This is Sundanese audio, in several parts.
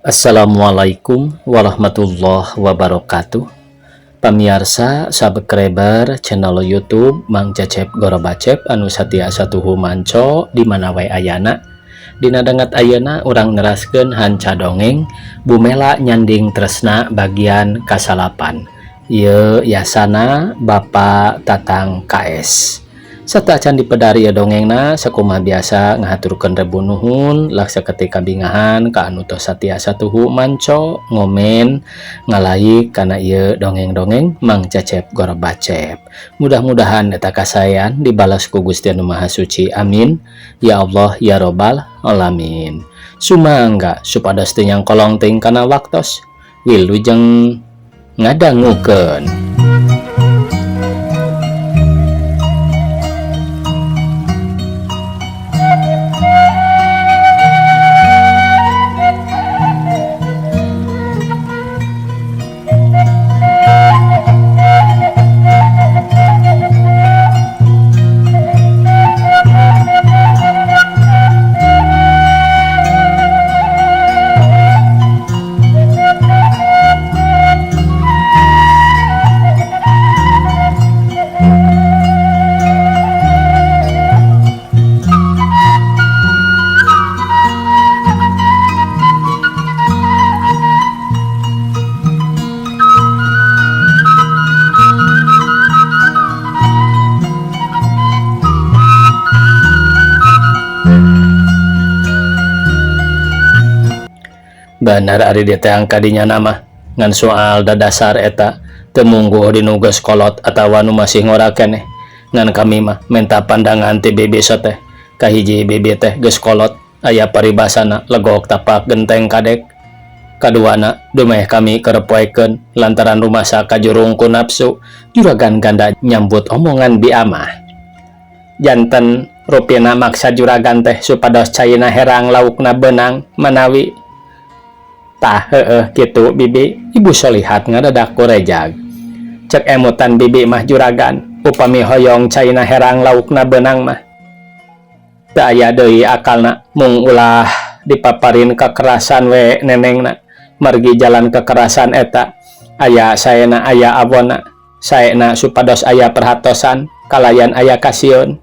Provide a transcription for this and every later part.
Assalamualaikum warahmatullahi wabarakatuh. Pamiarsa subscriber channel YouTube Mang Cecep Gorobacep anu satia satuhu manco di mana wae ayana. Dina danget ayeuna urang neraskeun hanca dongeng Bumela Nyanding Tresna bagian kasalapan. Ieu yasana Bapak Tatang KS. Sateuacan dipedar ieu dongengna, sakumaha biasa ngahaturkeun rebu nuhun laksa ketika bingahan ka anu tos satia satuhu manco, ngomen, ngalaik kana ieu dongeng-dongeng Mang Cecep Gorobacep. Mudah-mudahan eta kasaean dibalas ku Gusti Anu Maha Suci. Amin ya Allah ya Robbal alamin. Sumangga supados teu nyangkolong teuing kana waktos, wilujeng ngadangukeun. Bener ari dia teh kadinya nama ngan soal dadasar eta teu mungguh di nu geus kolot atawa nu masih ngora keneh. Ngan kami mah menta pandangan ti bibi teh. Kahiji, bibi teh geus kolot, aya paribasana legok tapak genteng kadek. Kaduana, dumeh kami kerepoekeun lantaran rumasa kajurung ku nafsu. Juragan Ganda nyambut omongan Bi Amah. Janten rupina maksa juragan teh supados caina herang, laukna benang manawi. Tah, heeh, kitu, Bibi. Ibu Solihat ngadadak kurejag. Cek emutan bibi mah, juragan, upami hoyong caina herang, laukna benang mah teu aya deui akalna mung ulah dipaparin kekerasan we nenengna, margi jalan kekerasan eta aya saena aya awona. Saena supados aya perhatosan kalayan aya kasieun,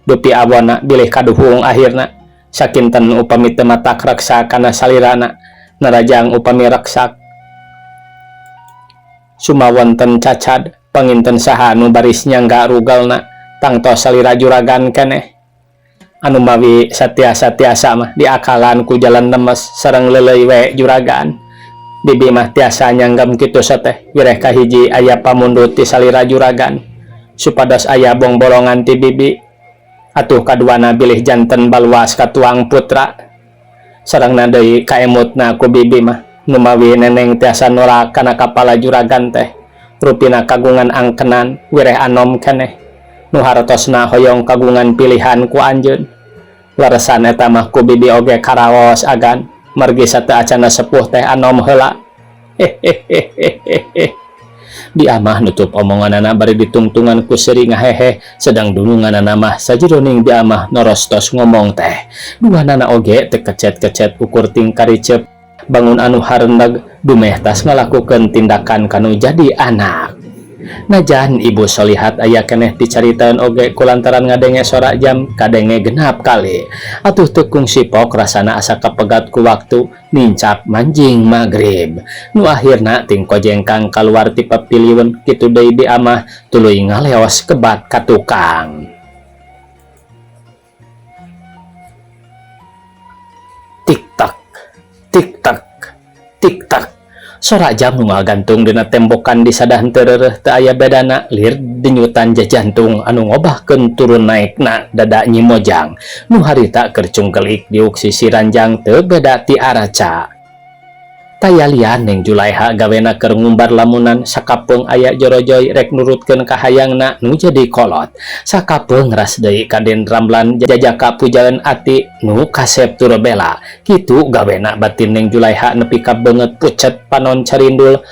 dupi awona bilih kaduhung akhirna. Sakinten upami teu matak reksa kana salirana, narajang upami reksak sumawonten cacad, panginten saha nu baris nyangga rugalna? Tangtos salira juragan keneh. Anu mawi satiasa-tiasa mah diakalan ku jalan lemes sareng leuleuy we, juragan. Bibi mah tiasa nyanggem kitu teh wireh kahiji aya pamundut ti salira juragan supados aya bongbolongan ti bibi. Atuh kaduana bilih janten baluas katuang putra. Sareng deui kaemutna ku bibi mah, numawi neneng tiasa norak kana kapala juragan teh rupina kagungan angkenan wireh anom keneh nu hartosna hoyong kagungan pilihan ku anjeun. Leresan eta mah ku bibi oge karaos agan, margi sateuacanna sepuh teh anom heula. Hehehehehe. Bi Amah nutup omonganana bari ditungtungan ku seuri ngahehe, sedang dununganana mah sajeroning Bi Amah norostos ngomong teh duanana oge teu kecet-kecet ukur ting karicep bangun anu harendeg dumeh tas ngalakukeun tindakan kanu jadi anak. Najan Ibu Solihat aya keneh dicaritaeun oge kulantaran ngadenge sora jam kadenge genap kali. Atuh teu kungsi pok rasana asa kapegat ku waktu nincak manjing magrib. Nu akhirna ting kojengkang kaluar ti papiliun, kitu deui Bi Amah tuluy ngaleos kebat ka tukang. Tik tak, tik tak, tik tak. Sora jam nu ngagantung dina tembokan disadah henteu reureuh teu aya bedana lir denyutan jajantung anu ngobahkeun turun naekna dada Nyi Mojang nu harita keur cungkelik diuk sisi ranjang teu beda ti araca. Taya lian, Neng Julaiha gawena keur ngumbar lamunan. Sakapeung aya jorojoy rek nurutkeun kahayangna nu jadi kolot. Sakapeung ras deui Kaden Ramlan jajaka pujaeun ati nu kasep tur bela. Kitu gawena batin Neng Julaiha nepi ka beungeut pucet, panon carindul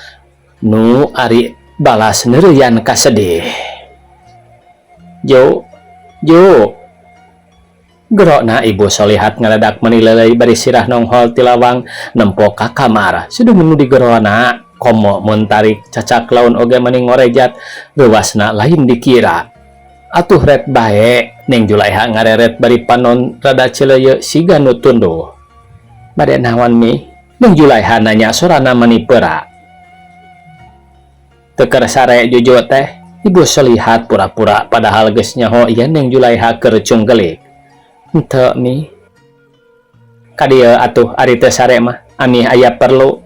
nu ari balas neureuyan kasedih. Jo, Jo. Gerona Ibu Solihat ngaledak meni leuleuy bari sirah nonghol ti lawang nempo ka kamar. Sedeng nu digerona komo mun tarik cacak laun oge meni ngorejat leuwasna lain dikira. Atuh rek bae, Neng Julaiha ngareret bari panon rada celeuyeu siga nu tunduh. Bade naon Mi? Neng Julaiha nanya sorana meni pera. Teu keur sare Juju teh? Ibu Solihat pura-pura padahal geus nyaho yen Neng Julaiha keur cunggelik. Henteu Mi. Ka dieu atuh ari teu sare mah, amih aya perlu.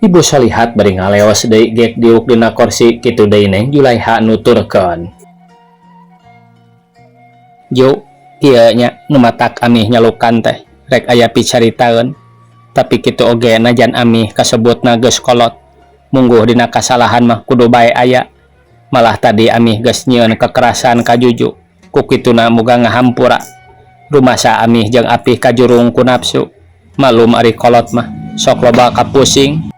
Ibu Solihat bari ngaleos deui gek diuk dina korsi kitu deui Neng Julaiha nuturkeun. Ju, kieu nya nu matak amih nyalukan teh rek aya picaritaeun. Tapi kitu oge najan amih kasebutna geus kolot. Mungguh dina kasalahan mah kudu bae aya. Malah tadi amih geus nyieun kekerasan ka Juju. Ku kituna muga ngahampura. Rumasa amih jeung apih kajurung ku nafsu. Malum ari kolot mah sok loba kapusing.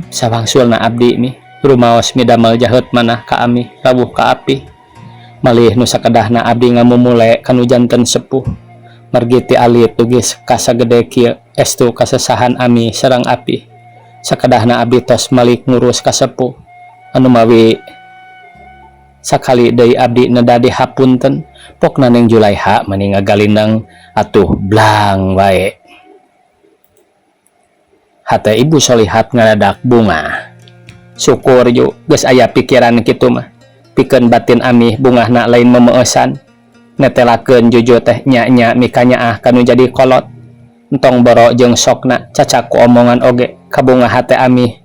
Sawangsulna abdi mi rumaos midamel jaheut manah ka amih rawuh ka apih. Malih nu sakedahna abdi ngamumule kanu janten sepuh. Margi ti alit dugi ka sagede kieu estu kasesahan amih sareng apih. Sakedahna abdi tos malik ngurus ka sepuh. Anu mawi sakali deui abdi neda dihapunten. Pokna Neng Julaiha meni ngagalindang atuh blang wae. Hate Ibu Solihat ngadadak bungah. Syukur Ju geus aya pikiran kitu mah. Pikeun batin amih bungahna lain memeeusan. Netelakeun Juju teh nya-nya mikanyaah kanu jadi kolot. Entong boro jeung sokna cacak ku omongan oge kabungah hate amih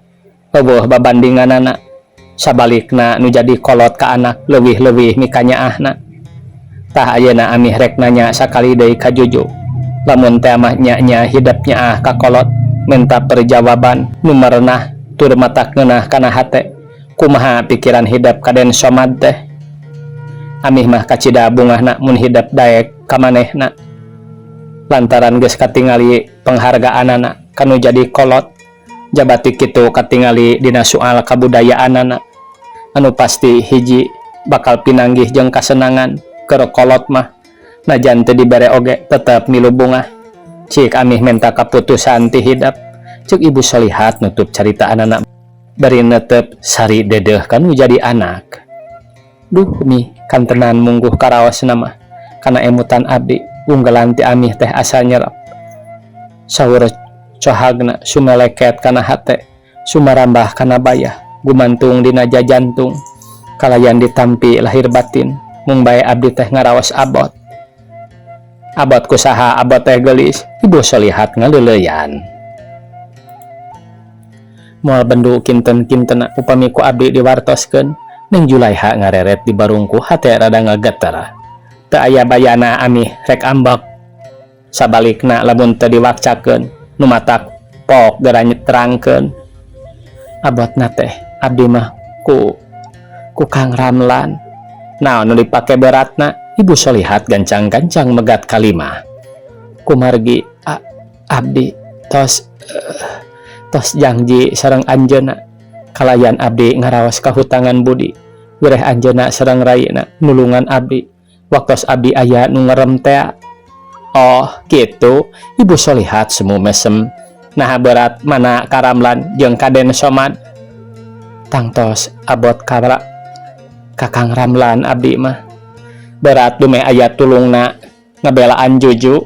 eueuh babandinganana. Sabalikna nu jadi kolot ka anak leuwih-leuwih mikanyaahna. Tah ayeuna amih rek nanya sakali deui ka Juju. Lamun teh mah nya-nya hidep nyaah ka kolot minta perjawaban nu merenah tur matak ngeunah kana hate. Kumaha pikiran hidep ka Den Somad teh? Amih mah kacida bungahna mun hidep daek ka manehna. Lantaran geus katingali penghargaanana kanu jadi kolot jabati kitu katingali dina soal kabudayaanana. Anu pasti hiji bakal pinanggih jeung kasenangan keur kolot mah najan teu dibere oge tetep milu bungah. Cik amih menta kaputusan ti hidep. Cek Ibu Solihat nutup carita anak bari netep sari dedeh kanu jadi anak. Duh Mi kantenan mungguh karaos nama kana emutan abdi unggelan ti amih teh asa nyerep. Saur cohagna sumeleket kana hate sumarambah kana bayah gumantung dina jajantung kalayan ditampi lahir batin mung bae abdi teh ngaraos abot. Abot kusaha abot teh geulis? Ibu Solihat ngaleuleuyan. Moal bendu kinten-kintena upami ku abdi diwartoskeun. Neng Julaiha ngareret di barungku hate rada ngageter. Teu aya bayana amih rek ambek. Sabalikna lamun teu diwakcakeun nu matak pok geura terangkeun. Abotna teh abdi mah ku Kang Ramlan. Naon nu dipake beratna? Ibu Solihat gancang-gancang megat kalimah. Kumargi abdi tos janji sareng anjeunna kalayan abdi ngaraos kahutangan budi. Wireh anjeunna sareng raina nulungan abdi waktos abdi aya nu ngerem tea. Oh gitu. Ibu Solihat semu mesem. Nah berat mana ka Ramlan jeung ka Den Somad? Tangtos abot ka Kang Ramlan abdi mah. Berat dumeh aya tulungna ngabelaan Juju.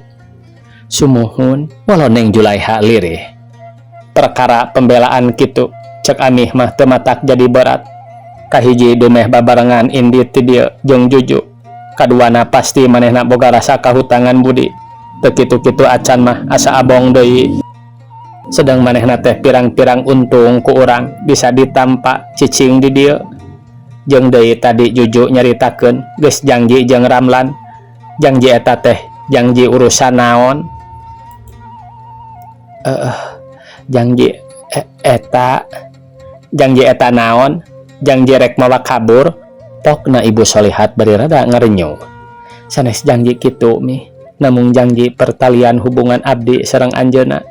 Sumuhun walau Neng Julaiha lirih. Perkara pembelaan kitu cek amih mah teu matak jadi berat. Kahiji dumeh babarengan indit ti dieu jeung Juju. Kaduana pasti manehna boga rasa kahutangan budi. Teu kitu-kitu acan mah asa abong deui. Sedang manehna teh pirang-pirang untung ku urang bisa ditampa cicing di dieu. Jeung deui tadi Juju nyaritakeun geus janji jeung Ramlan. Janji eta teh janji urusan naon? Janji eta janji eta naon? Janji rek mawa kabur? Pokna Ibu Solihat bari rada ngarenyuh. Sanes janji kitu Mi, namung janji pertalian hubungan abdi sareng anjeunna.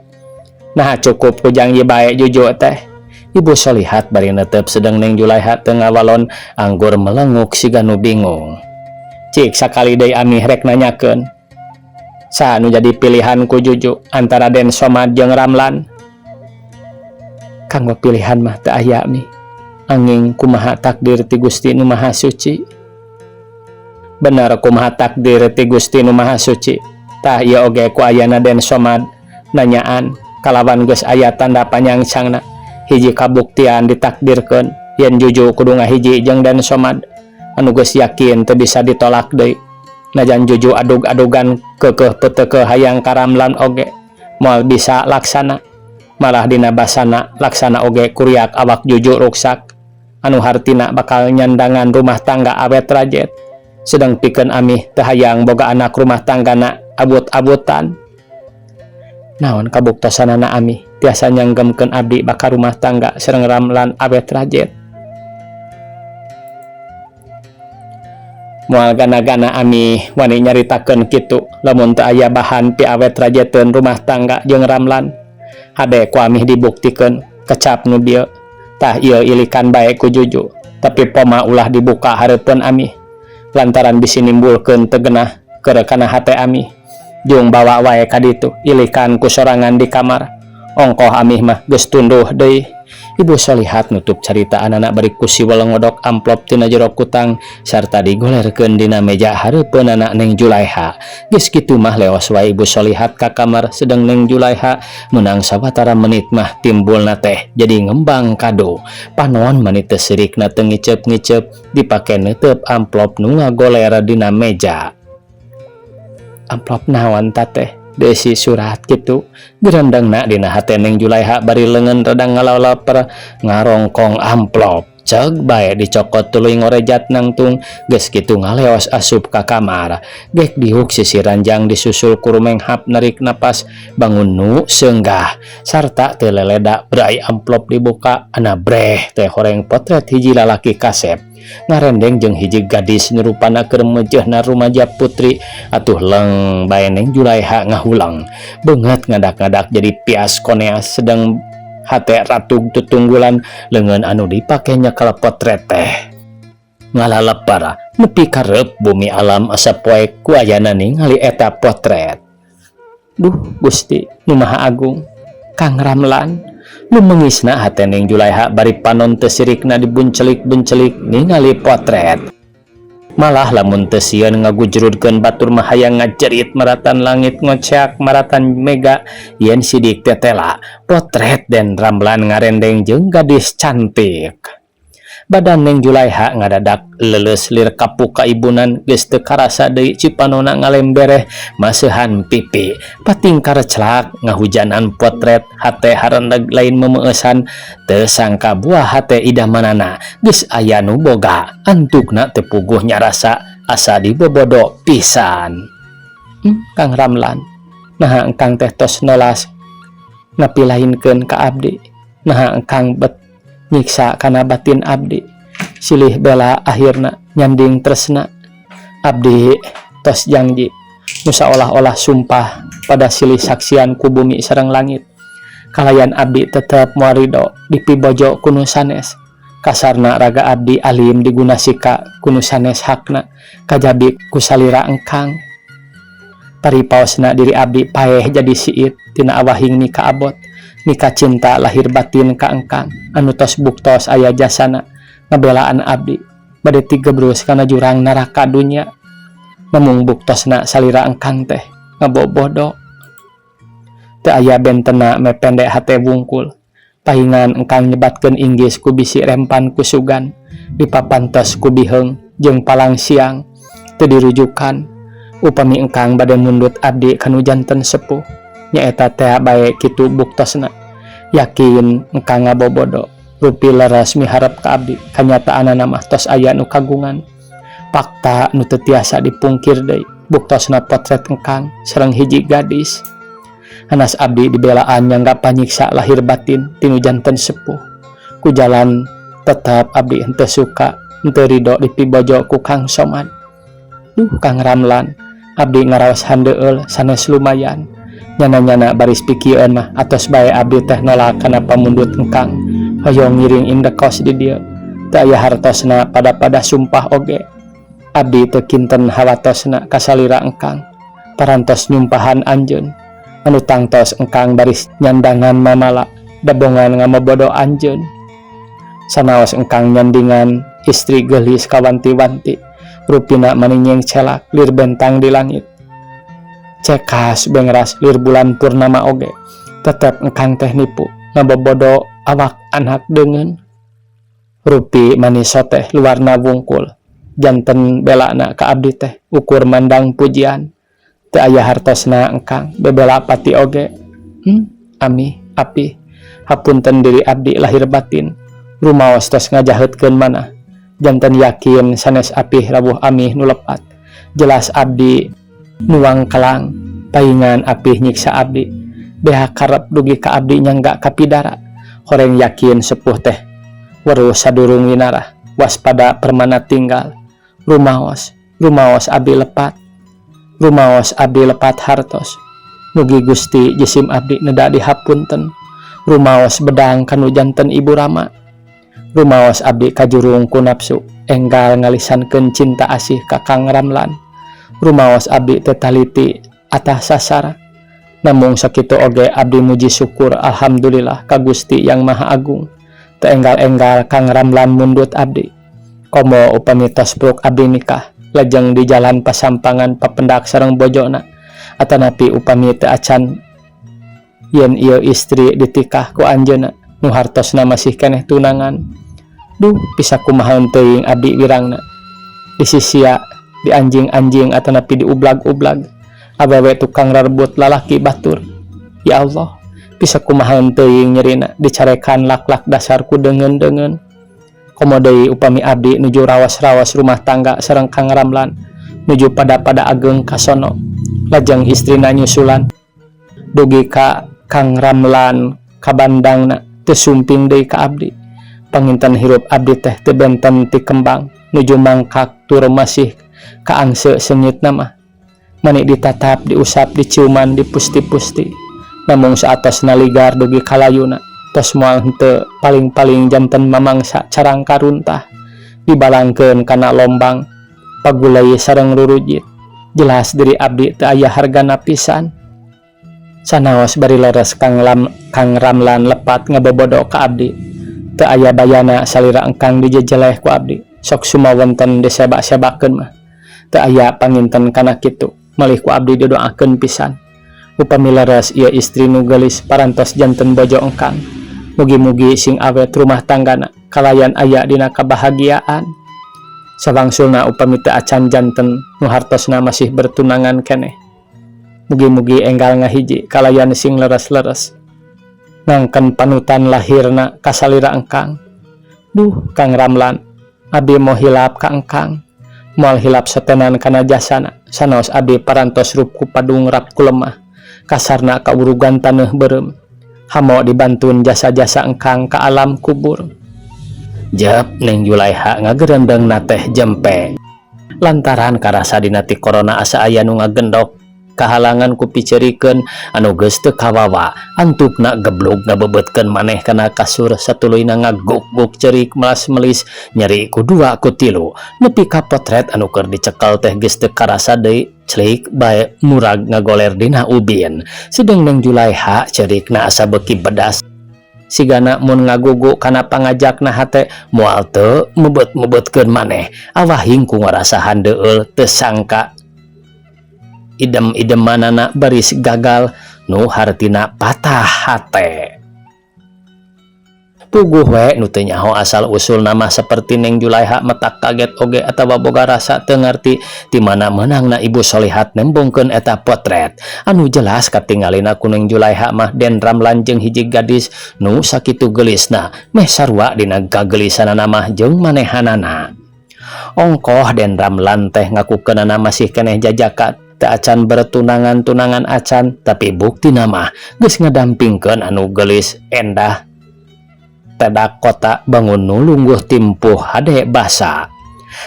Nah cukup ku janji bae Juju teh. Ibu Solihat bari netep sedang Neng Julaiha teu ngawalon anggur melenguk siga nu bingung. Cik sakali deui Amih rek nanyakeun. Saha nu jadi pilihan ku Juju antara Den Somad jeung Ramlan? Kanggo pilihan mah teu aya Mi. Anging kumaha takdir ti Gusti Nu Maha Suci. Bener kumaha takdir ti Gusti Nu Maha Suci. Tah ieu oge ku ayana Den Somad nanyaan kalawan geus aya tanda panyangcangna hiji kabuktian ditakdirkeun yen Juju kudu ngahiji jeung Den Somad anu geus yakin teu bisa ditolak deui. Najan Juju adug-adugan keukeuh peuteukeuh hayang ka Ramlan oge moal bisa laksana. Malah dina basana laksana oge kuriak awak Juju ruksak anu hartina bakal nyandangan rumah tangga awet rajet. Sedang pikeun Amih teu hayang boga anak rumah tanggana abut-abutan. Naon kabuktosanana Amih tiasa nyanggemkeun abdi bakal rumah tangga sareng Ramlan awet rajet. Moal gana-gana Amih wani nyaritakeun kitu lamun teu aya bahan piawet rajeteun rumah tangga jeung Ramlan. Hade ku Amih dibuktikeun kecap nu bieu. Tah ieu ilikan bae ku Juju, tapi poma ulah dibuka hareupeun Amih lantaran bisi nimbulkeun teu genah keur kana hate Amih. Jung bawa wae ka ditu ilikan ku sorangan di kamar. Ongkoh Amih mah geus tunduh deui. Ibu Solihat nutup caritaanana bari ku siwel ngodok amplop tina jero kutang sarta digolerkeun dina meja hareupeunana Neng Julaiha. Geus kitu mah leos wae Ibu Solihat ka kamar sedeng Neng Julaiha meunang sawatara menit mah timbulna teh jadi ngembang kado. Panon mani teu sirikna teu ngiceup-ngiceup dipake neuteub amplop nu ngagoler dina meja. Amplop naon ta teh? Desi surat kitu gerendengna dina hate Neng Julaiha bari leungeun rada ngalalaper ngarongkong amplop. Ceg bae dicokot tuluy ngorejat nangtung geus kitu ngaleos asup ka kamar. Gek diuk sisi ranjang disusul ku rumenghap narik napas bangun nu seunggah sarta teu leleda brai amplop dibuka ana breh teh horeng potret hiji lalaki kasep ngarendeng jeung hiji gadis nu rupana keur mejeuhna rumaja putri atuh leng bae Neng Julaiha ngahulang beungeut ngadak-ngadak jadi pias koneas sedang hate ratug tutunggulan leungeun anu dipake nyekal potret teh ngalalepar nepi ka reup bumi alam asa poek ku ayana ningali eta potret. Duh Gusti nu Maha Agung Kang Ramlan lumengisna hate Neng Julaiha bari panon teu sirikna dibuncelik-buncelik ningali potret. Malah lamun teu sieun ngagujrudkeun batur mah hayang ngajerit maratan langit ngoceak maratan mega yen sidik tetela potret Den Ramlan ngarendeng jeung gadis cantik. Badan Neng Julaiha ngadadak leuleus lir kapuk kaibunan geus teu karasa deui cipanona ngalembereh maseuhan pipi pating karecelak ngahujanan potret hate harendeg lain memeueusan teu sangka buah hate idamanana geus aya nu boga antukna teu puguh nyarasa asa dibobodo pisan. Kang Ramlan naha engkang teh tos nolas ngapilahinkeun ka abdi naha engkang bet nyiksa kana batin abdi silih bela akhirna nyanding tresna abdi tos janji nu saolah-olah sumpah pada silih saksian ku bumi sareng langit kalayan abdi tetep moal ridho dipibojo ku nu sanes kasarna raga abdi alim diguna sika ku nu sanes hakna kajabi ku salira engkang paripaosna diri abdi paeh jadi siit tina awahing nika abot nika cinta lahir batin ka engkang anu tos buktos aya jasana ngabelaan abdi bade tigebrus kana jurang neraka dunya namung buktosna salira engkang teh ngabobodo teu aya bentena mepende hate wungkul pahingan engkang nyebatkeun inggis ku bisi rempan ku sugan dipapantes ku biheung jeung palang siang teu dirujukan upami engkang bade mundut abdi kanu janten sepuh nyaeta teh bae kitu buktosna yakin engkang ngabobodo rupi leres miharep ka abdi kanyataanana mah tos aya nu kagungan fakta nu teu tiasa dipungkir deui buktosna potret engkang sareng hiji gadis hanas abdi dibelaan nyangga panyiksa lahir batin tinu janten sepuh ku jalan tetap abdi henteu suka henteu ridho dipibojo ku Kang Somad. Duh Kang Ramlan abdi ngaraos handeueul sanes lumayan nyana-nyana baris pikieun mah atos bae abdi teh nolak kana pamundut engkang hoyong ngiring indekos di dieu teu aya hartosna pada-pada sumpah oge Abdi teu kinten hawatosna ka salira engkang parantos nyumpahan anjeun anu tangtos engkang baris nyandangan mamala dabongan ngamabodo anjeun. Sanaos engkang nyandingan istri geulis kawanti-wanti rupina maninyeng celak lir bentang di langit. Cekas bengras lir bulan purnama oge tetep engkang teh nipu ngabobodo awak anak deungeun. Rupi manis teh luarna wungkul janten belana ka abdi teh ukur mandang pujian teu aya hartosna engkang bebela pati oge. Ami api hapunten diri abdi lahir batin rumaos tos ngajaheutkeun manah janten yakin sanes apih rawuh amih nu lepat jelas abdi nuang kelang paingan apih nyiksa abdi beha karep dugi ka abdi nyangga kapidara horeng yakin sepuh teh weruh sadurung winarah waspada permana tinggal rumaos rumaos abdi lepat rumaos abdi lepat hartos mugi Gusti jisim abdi neda dihapunten rumaos bedang kanu janten ibu rama rumaos abdi kajurung ku nafsu enggal ngalisankeun cinta asih ka Kang Ramlan rumaos abdi teu taliti atah sasar namung sakitu oge abdi muji syukur alhamdulillah ka Gusti Yang Maha Agung teu enggal-enggal Kang Ramlan mundut abdi komo upami tos pruk abdi nikah lajeng di jalan pasampangan papendak sareng bojona atanapi upami teu acan yen ieu istri ditikah ku anjeunna nu hartosna masih keneh tunangan. Duh, bisa kumaha teuing abdi wirangna disisia di anjing-anjing atanapi diublag-ublag awewe tukang rarebut lalaki batur. Ya Allah, bisa kumaha teuing nyerina dicarekan lak-lak dasar ku deungeun-deungeun. Komo deui upami abdi nuju rawas-rawas rumah tangga sareng Kang Ramlan nuju pada-pada ageng kasono lajeng istrina nyusulan dugi ka Kang Ramlan kabandangna teu sumping deui ka abdi. Panginten hirup abdi teh teu benten ti kembang nuju mangkak tur masih kaangse seungitna mah mani ditatap diusap diciuman dipusti-pusti namung saatosna ligar dugi kalayuna tos moal henteu paling-paling janten mamangsa carang karuntah dibalangkeun kana lombang pagulai sareng rurujit jelas diri abdi teu aya hargana pisan. Sanaos bari leres Kang Ramlan lepat ngabobodo ka abdi teu aya bayana salira engkang dijejeleh ku abdi sok sumawonten disebak-sebakeun mah teu aya panginten kana kitu malih ku abdi didoakeun pisan upami leres ieu istri nu geulis parantos janten bojo engkang mugi-mugi sing awet rumah tanggana kalayan aya dina kabahagiaan. Sawangsulna upami teu acan janten nu hartosna masih bertunangan keneh mugi-mugi enggal ngahiji kalayan sing leres-leres ngangken panutan lahirna kasalira engkang. Duh, Kang Ramlan, abdi moal hilap ka engkang moal hilap setenan kana jasana. Sanaos abdi parantos rup ku padung rap ku lemah kasarna kaurugan taneuh beureum hamo dibantun jasa-jasa engkang ka alam kubur. Jep, Neng Julaiha ngagerendeng teh jempe lantaran karasa dina ti korona asa aya nu ngagendok kahalangan ku picerikeun anu geus teu kawawa antukna geblug ngabebeutkeun maneh kana kasur satuluyna ngaguk-guk cerik melas-melis nyeri ku dua ku tilu nepi ka potret anu keur dicekel teh geus teu karasa deui celik bae murag ngagoler dina ubin. Sedeng Neng Julaiha cerikna asa beuki bedas sigana mun ngagugu kana pangajakna hate moal teu mebet-mebetkeun maneh awahing ku ngarasa handeueul teu sangka idem-idemanana baris gagal nu hartina patah hate. Puguh we nu teu nyaho asal usul nama seperti Neng Julaiha metak kaget oge atawa boga rasa teu ngarti ti mana meunangna Ibu Solihat nembongkeun eta potret anu jelas katingalina ku Neng Julaiha mah Den Ramlan jeung hiji gadis nu sakitu geulisna meh sarua dina gageulisanana mah jeung manehanana. Ongkoh Den Ramlan teh ngakukeunana masih keneh jajaka teu acan bertunangan-tunangan acan tapi buktina mah geus ngadampingkeun anu geulis endah tedak kota bangun nu lungguh timpuh hade basa.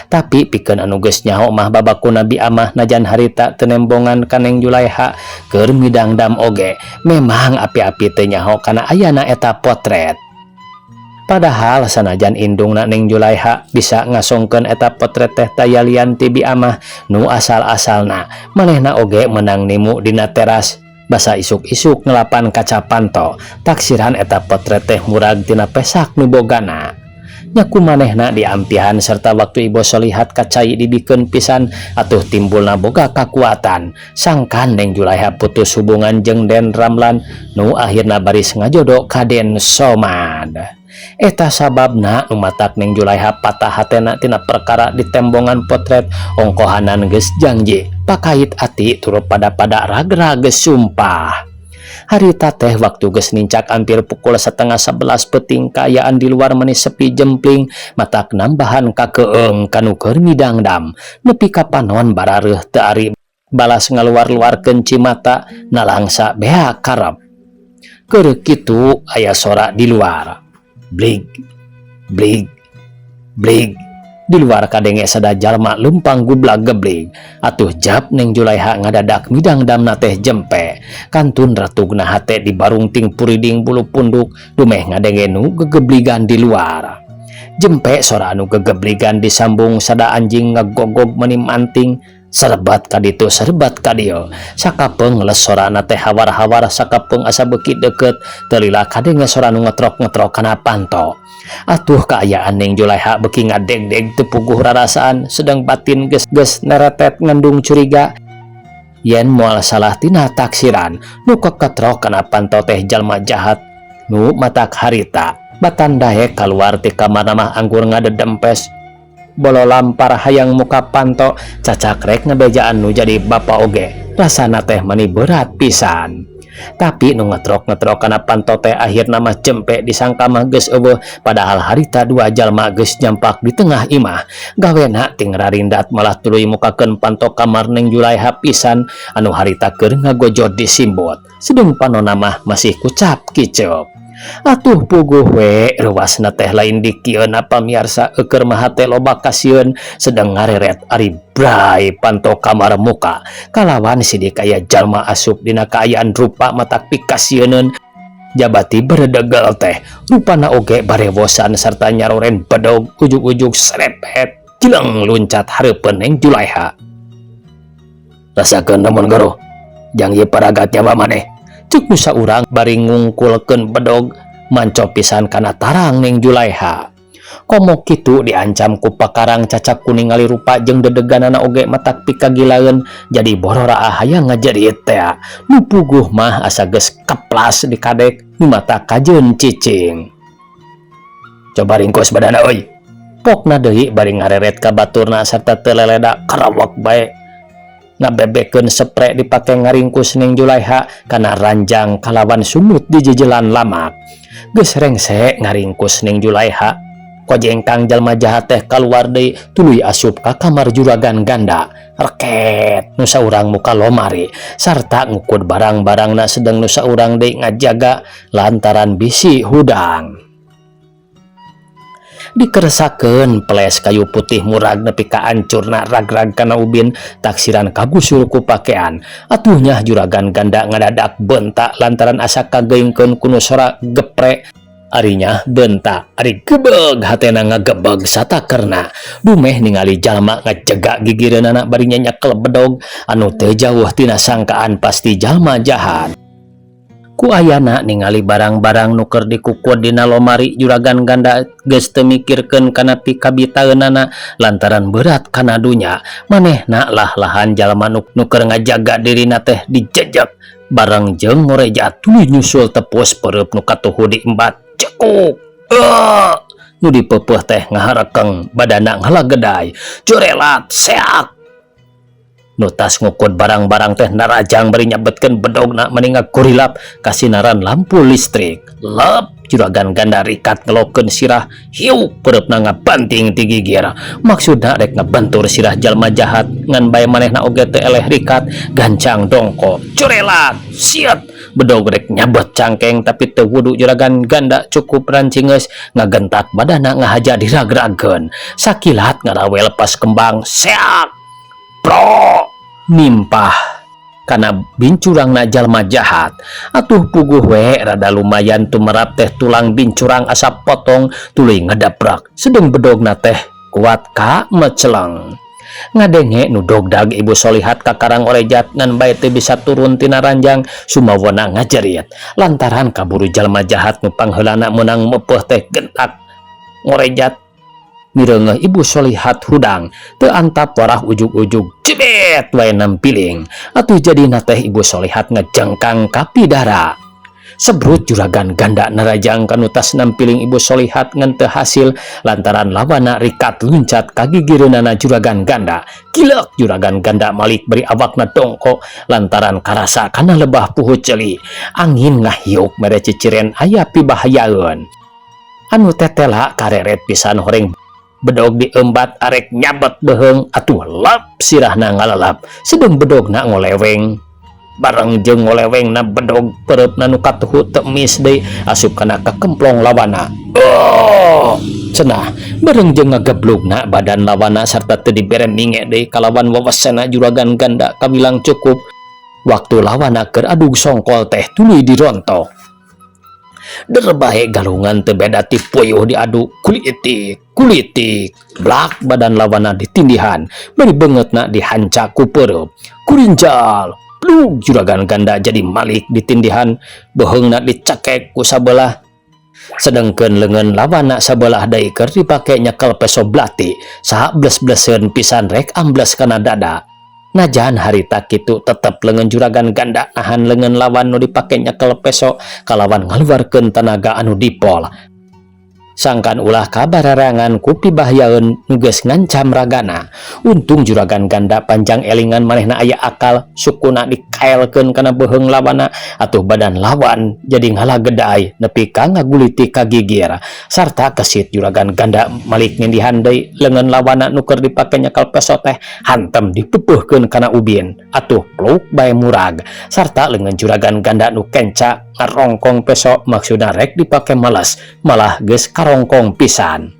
Tapi pikeun anu geus nyaho mah babaku Nabi Amah najan harita teu nembongan ka Neng Julaiha keur midangdam oge memang api-api teu nyaho kana ayana eta potret. Padahal sanajan indungna Neng Julaiha bisa ngasongkeun eta potret teh taya lian ti Bi Amah nu asal-asalna manehna oge menang nimu dina teras basa isuk-isuk ngelapan kaca panto taksiran eta potret teh murag tina pesak nu bogana. Nya ku manehna diampihan serta waktu Ibu Solihat kacai dibikeun pisan atuh timbulna boga kakuatan sangkan Neng Julaiha putus hubungan jeung Den Ramlan nu akhirna baris ngajodo ka Den Somad. Eta sababna nu matak Neng Julaiha patah hatena tina perkara ditembongan potret ongkohanan geus janji pakait ati turut pada-pada ragrag sumpah. Harita teh waktu geus nincak hampir pukul 10.30 peuting, kaayaan di luar meni sepi jempling, matak nambahan kakeung kanu keur midangdam nepi ka panon barareuh teu ari balas ngaluar-luarkeun cimata nalangsa beak karep. Keur kitu aya sora di luar. Blig blig blig, di luar kadenge sada jalma leumpang gublag geblig. Atuh jap Neng Julaiha ngadadak midangdamna teh jempe, kantun ratugna hate dibarungting puriding bulu punduk dumeh ngadenge nu gegebligan di luar. Jempe sora anu gegebligan disambung sada anjing ngagogog meni manting, serebat ka ditu, serebat ka dieu. Sakapeung les sorana teh hawar-hawar, sakapeung asa beuki deukeut, teu lila kadenge sora nu ngetrok-ngetrok kana panto. Atuh kaayaan Neng Julaiha beuki ngadegdeg teu puguh rarasaan, sedang batin geus geus neretet ngandung curiga yen moal salah tina taksiran nu keketrok kana panto teh jalma jahat nu matak harita batan daek kaluar ti kamarna mah anggur ngadedempes bolo lampar hayang muka panto, cacak rek ngebejaan nu jadi bapa oge rasana teh meni berat pisan. Tapi nu ngetrok-ngetrok kana panto teh akhirna mah jempe, disangka mah geus euweuh, padahal harita dua jalma geus nyampak di tengah imah. Gawena ting rarindat malah tuluy mukakeun panto kamar Neng Julaiha pisan anu harita keur ngagojod di simbot, sedeng panona mah masih kucap kicep. Atuh puguh we reuwasna teh lain dikieuna, pamiarsa. Euker mah hate loba kasieun sedang ngareret ari bray panto kamar muka kalawan sidik aya jalma asup dina kaayaan rupa matak pikasieuneun, jabati beredegel teh rupana oge barewosan serta nyaroren bedog. Ujug-ujug serepet jeleng luncat hareupeun Neng Julaiha. "Rasakeun lamun garuh jang ieu paragat nyawa maneh," cek nu saurang bari ngungkulkeun bedog mancop pisan kana tarang Neng Julaiha. Komo kitu diancam ku pakarang, cacak ku ningali rupa jeung dedeganana oge matak pikagilaeun, jadi bororaa hayang ngajerit tea. Nu puguh mah asa geus keplas di kadek nu matak kajeun cicing. "Coba ringkus badana euy," pokna deui bari ngareret ka baturna sarta teu leleda karawak bae ngabebekeun sepre dipake ngaringkus Neng Julaiha kana ranjang kalawan sumut di jejelan lamak. Geus rengse ngaringkus Neng Julaiha, kojengkang jalma jahat teh kaluar deui, tuluy asup ka kamar juragan ganda. Reket nu saurang muka lomari sarta ngukud barang-barangna, sedang nu saurang deui ngajaga lantaran bisi hudang. Dikeresakeun peles kayu putih murag nepi ka ancurna ragrag kana ubin, taksiran kagusur ku pakean. Atuh nyah juragan ganda ngadadak bentak lantaran asa kageingkeun ku nu sora gepre. Arinya bentak ari gebeg, hatena ngagebeg satakerna dumeh ningali jalma ngajega gigireunana bari nyekel bedog anu teu jauh tina sangkaan pasti jalma jahat. Ku ayana ningali barang-barang nu keur dikukud dina lomari, juragan ganda geus teu mikirkeun kana pikabitaeunana lantaran berat kana dunya manehna. Lah-lahan jalma nu nu keur ngajaga dirina teh dijejek bareng jeung ngoreja, tuluy nyusul tepus pereup nu katuhu diembat cekuk. Nu dipeupeut teh ngaharekeng, badana ngalagedai. Curelat seak, nu tas ngukud barang-barang teh narajang bari nyabetkeun bedogna meni ngagurilap kasinaran lampu listrik. Lep, juragan ganda rikat ngelokeun sirah. Hiu, pereupna ngabanting ti gigir, maksudna rek ngabentur sirah jalma jahat, ngan bae manehna oge teu eleh rikat gancang dongko. Curelat siat, bedog rek nyabet cangkeng tapi teu wudu. Juragan ganda cukup rancingeus ngagentak badana ngahaja diragragkeun. Sakilat ngarawel pas kembang seak pro nimpah. Kana bincurangna jalma jahat atuh puguh we rada lumayan tumerap teh tulang bincurang asa potong tuluy ngedaprak sedeng bedogna teh kuat ka meceleng. Ngadenge nu dogdag Ibu Solihat kakarang orejat ngan bae teu bisa turun tina ranjang sumawona ngajerit lantaran kaburu jalma jahat nu pangheulana meunang meupeuh teh gentak ngorejat. Mireungeuh Ibu Solihat hudang teu antap warah ujug-ujug jebet wae nampiling atuh jadina teh Ibu Solihat ngejengkang ka pidara. Sebrut juragan ganda narajang kanu tas nampiling Ibu Solihat ngan teu hasil lantaran lawana rikat luncat ka gigireunana juragan ganda. Kilek juragan ganda malik bari awakna dongko lantaran karasa kana lebah puhu ceuli. Angin ngahiuk mere ciciren aya pibahayaeun. Anu tetela kareret pisan horeng bedog diembat arek nyabet beuheung atuh lap sirahna ngalalap sedeng bedogna ngoleweng. Bareng jeung ngoleweng na bedog pereupna nu katuhu teu emis deui asup kana kakemplong lawana. Oh, cenah bareng jeung ngageblugna badan lawana sarta teu dibere minge deui kalawan wewesena juragan ganda kawilang cukup. Waktu lawana keur adug songkol teh tuluy dirontok. Der bae galungan teu beda ti puyuh diadu kulitik kulitik blak badan lawana ditindihan bari beungeutna dihanca ku peureub. Kurinjal plug juragan ganda jadi malik ditindihan beuheungna dicekek ku sabelah sedengkeun leungeun lawana sabelah deui keur dipake nyekel peso belati saha bles-bleseun pisan rek ambles kana dada. Najan harita kitu tetep leungeun juragan ganda nahan leungeun lawan nu dipake nyekel peso kalawan ngaluarkeun tanaga anu dipol sangkan ulah kabararangan ku pibahayaeun nu geus ngancam ragana. Untung juragan ganda panjang elingan manehna aya akal sukuna dikaelkeun kana beuheung lawana atuh badan lawan jadi ngalageday nepi ka ngaguliti ka gigir sarta kesit juragan ganda malik nindihan deui leungeun lawana nu keur dipake nyekel peso teh hantem dipeupeurkeun kana ubin atuh pluk bae murag sarta leungeun juragan ganda nu kenca ngarongkong peso maksudna rek dipake males malah geus karongkong pisan.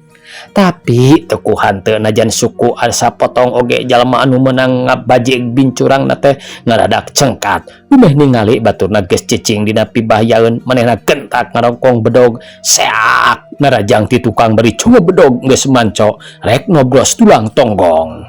Tapi teu ku hanteu najan suku asa potong oge jalma anu meunang ngabajig bincurangna teh ngadadak cengkat dumeh ningali baturna geus cicing dina pibahayaeun manehna gentak ngarongkong bedog seak narajang ti tukang bari cuma bedog geus manco rek nobros tulang tonggong.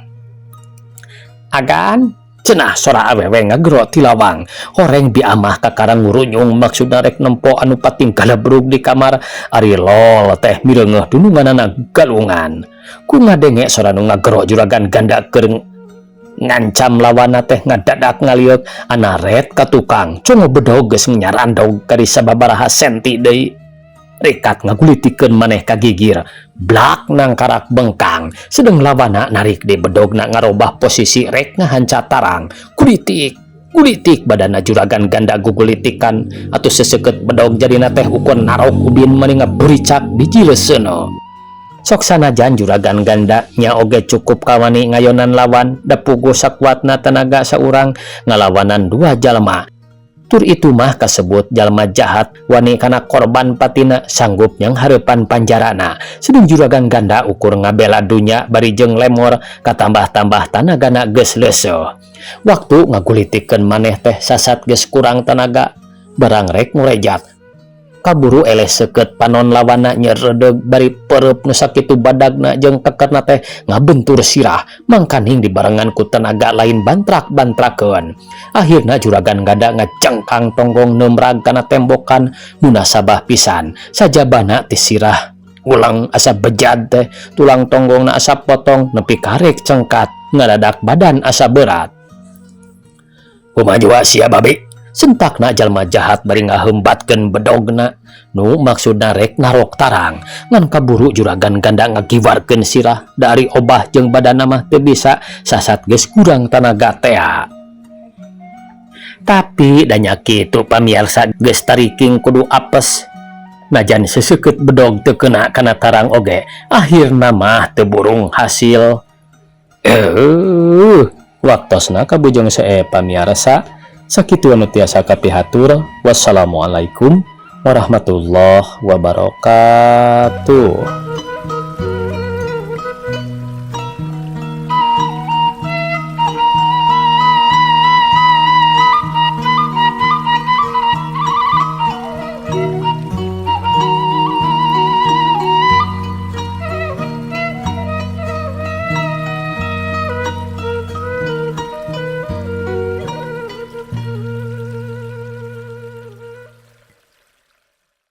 Agan, cenah sora awewe ngagero ti lawang. Horeng bi amah kakarang ngurunyung maksudna rek nempo anu pating galabrug di kamar ari lol teh mireungeuh dununganana galungan. Ku ngadenge sora nu ngagero juragan ganda keur ngancam lawana teh ngadadak ngalieuk anaret ka tukang congo bedog geus nyarandog kari sababaraha senti deui. Rikat ngagulitikeun maneh ka gigir blak nangkarak bengkang sedeng lawana narik di bedogna ngarobah posisi rek ngahanca tarang. Kulitik kulitik badana juragan ganda gugulitikan atuh seseukeut bedog jadina teh ukur narok ubin mani ngaburicak di jileuseuneun. Sok sanajan juragan ganda nya oge cukup kawani ngayonan lawan da puguh sakuatna tenaga saurang ngalawanan dua jalma. Tur itu mah kasebut jalma jahat wani kana korban patina sanggup nyanghareupan panjarana. Sedeng juragan ganda ukur ngabela dunya bari jeung lemor katambah-tambah tanagana geus leuseuh. Waktu ngagulitikeun maneh teh sasat geus kurang tanaga barang rek ngurejat. Kaburu eleh seukeut panon lawana nyeredeg bari pereup nu sakitu badagna jeung kekerna teh ngabentur sirah mangkaning dibarengan ku tenaga lain bantrak-bantrakeun. Akhirna juragan ganda ngajengkang tonggong neumrag kana tembokan munasabah pisan sajabana ti sirah ulang asa bejad teh tulang tonggongna asa potong nepi karek cengkat ngadadak badan asa berat. Kumaha jua sia babi? Sentakna jalma jahat bari ngahembatkeun bedogna nu maksudna rek narok tarang ngan kaburu juragan ganda ngagiwarkeun sirah dari obah jeung badanna mah teu bisa sasat geus kurang tanaga tea. Tapi danya kitu pamiarsa geus tariking kudu apes najan seseukeut bedog teu kena kana tarang oge akhirna mah teu burung hasil. Waktosna kabujeng see pamiarsa. Sakitu anu tiasa kapihatur. Wassalamualaikum warahmatullahi wabarakatuh.